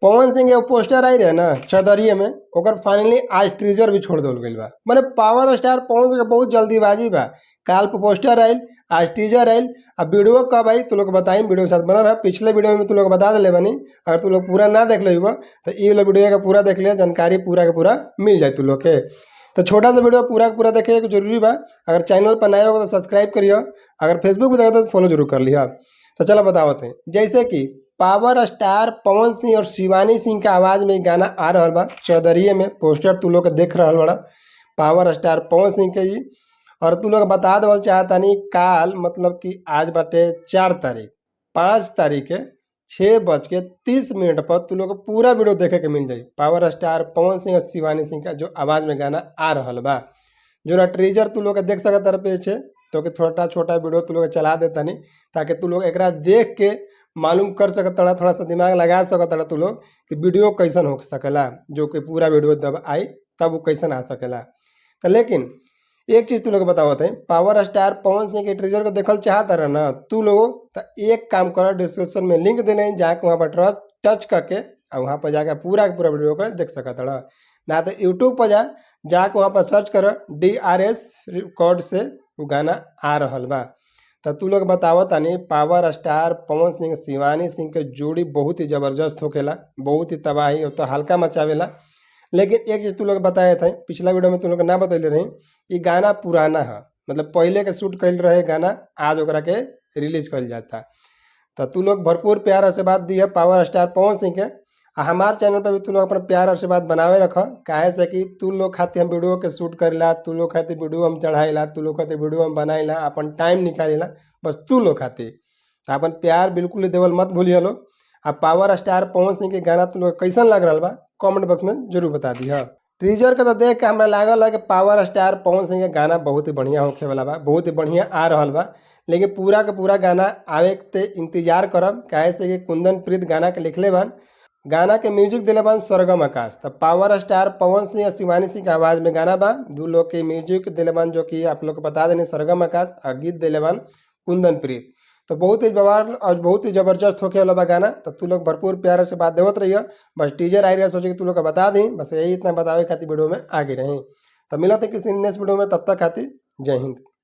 पवन सिंह के एगो पोस्टर आई रहे ना चदरिये में, ओकर फाइनली आज टीजर भी छोड़ देवल गइल बा। माने पावर स्टार पवन सिंह के बहुत जल्दीबाजी बा। काल पे पोस्टर आइल, आज टीजर आइल। अब वीडियो कब आई तो लोग बताई, वीडियो के साथ बनल रह। पिछले वीडियो में तू लोग बता दिले बानी, अगर तू लोग पूरा ना देख ले तो ई वाला वीडियो के पूरा देख ले, जानकारी पूरा के पूरा मिल जाए तू लोग के। तो छोटा सा वीडियो पूरा के पूरा देखे के जरूरी बा। अगर चैनल पर नया हो तो सब्सक्राइब करियो, अगर फेसबुक पर देखो तो फॉलो जरूर कर लिया। तो चलो बतावत हैं, जैसे कि पावर स्टार पवन सिंह और शिवानी सिंह का आवाज़ में गाना आ रहा बा चौधरीये में। पोस्टर तू लोग के देख रहा बड़ा पावर स्टार पवन सिंह के ही। और तू लोग बता देवल चाहतानी काल मतलब कि आज बाटे 4 तारीख, 5 तारीख के 6:30 पर तू लोग पूरा वीडियो देखे के मिल जाई। पावर स्टार पवन सिंह और शिवानी सिंह का जो आवाज़ में गाना आ रहा बा, जो ना ट्रीजर तू लोग के देख सकत पीछे, तो कि छोटा छोटा वीडियो तू लोग चला देता नहीं ताकि तू लोग एकरा देख के मालूम कर सकत, थोड़ा सा दिमाग लगा सकत तू लोग कि वीडियो कैसन हो सकेला, जो कि पूरा वीडियो जब आई तब वो कैसन आ सकेला। तो लेकिन एक चीज़ तू लोग बतावत है, पावर स्टार पवन सिंह के ट्रीजर को देखल चाहत रह ना तू लोग, तो एक काम कर, डिस्क्रिप्शन में लिंक दिले, जाके वहाँ पर टच करके और वहाँ पर जाकर पूरा के पूरा वीडियो को देख सकत रह। ना तो यूट्यूब पर जा, जाके वहाँ पर सर्च कर DRS record से वो गाना आ रहा बा। तो तू लोग बतावत तानी पावर स्टार पवन सिंह शिवानी सिंह के जोड़ी बहुत ही ज़बरदस्त होखेला, बहुत ही तबाही और तो हल्का मचावेला। लेकिन एक चीज़ तू लोग बताए थे पिछला वीडियो में, तू लोग ना बतैले रही, ये गाना पुराना है, मतलब पहले के शूट कैल रहे गाना, आज ओकरा के रिलीज कल जाता। तो तू लोग भरपूर प्यार आशीर्वाद दी है पावर स्टार पवन सिंह के। आ हमार चैनल पर भी तू लोग अपना प्यार आशीर्वाद बनावे रख, काहे से कि तू लोग खातिर हम वीडियो के शूट करेला, तू लोग खातिर वीडियो हम चढ़ाइला, तू लोग खातिर वीडियो हम बनाइला, अपन टाइम निकालेला बस तू लोग खातिर। तो अपन प्यार बिल्कुल देवल मत भूलिए लोग। आ पावर स्टार पवन सिंह के गाना तू लोग कैसन लग रहा बा कमेंट बॉक्स में जरूर बता दिह। टीजर के तो देख के हमरा लागल है कि पावर स्टार पवन सिंह के गाना बहुत ही बढ़िया होखे वाला बा, बहुत ही बढ़िया आ रहा बा। लेकिन पूरा के पूरा गाना आवे के इंतजार करब, काहे से कि कुंदन प्रीत गाना के लिखले बन, गाना के म्यूजिक दिले बन सरगम आकाश। तो पावर स्टार पवन सिंह और शिवानी सिंह के आवाज़ में गाना बा, दू लोग के म्यूजिक दिले बन जो कि आप लोग को बता देने सरगम आकाश, और गीत दिले बन कुंदन प्रीत। तो बहुत ही बवाल और बहुत ही ज़बरदस्त होखे वाला बा गाना। तो तू लोग भरपूर प्यार से बात देवत रहिए। बस टीजर आई रहा, सोचे कि तू लोग का बता दी, बस यही इतना बतावे खातिर वीडियो में आगे रहे। तो मिलते किसी नेक्स्ट वीडियो में, तब तक खातिर जय हिंद।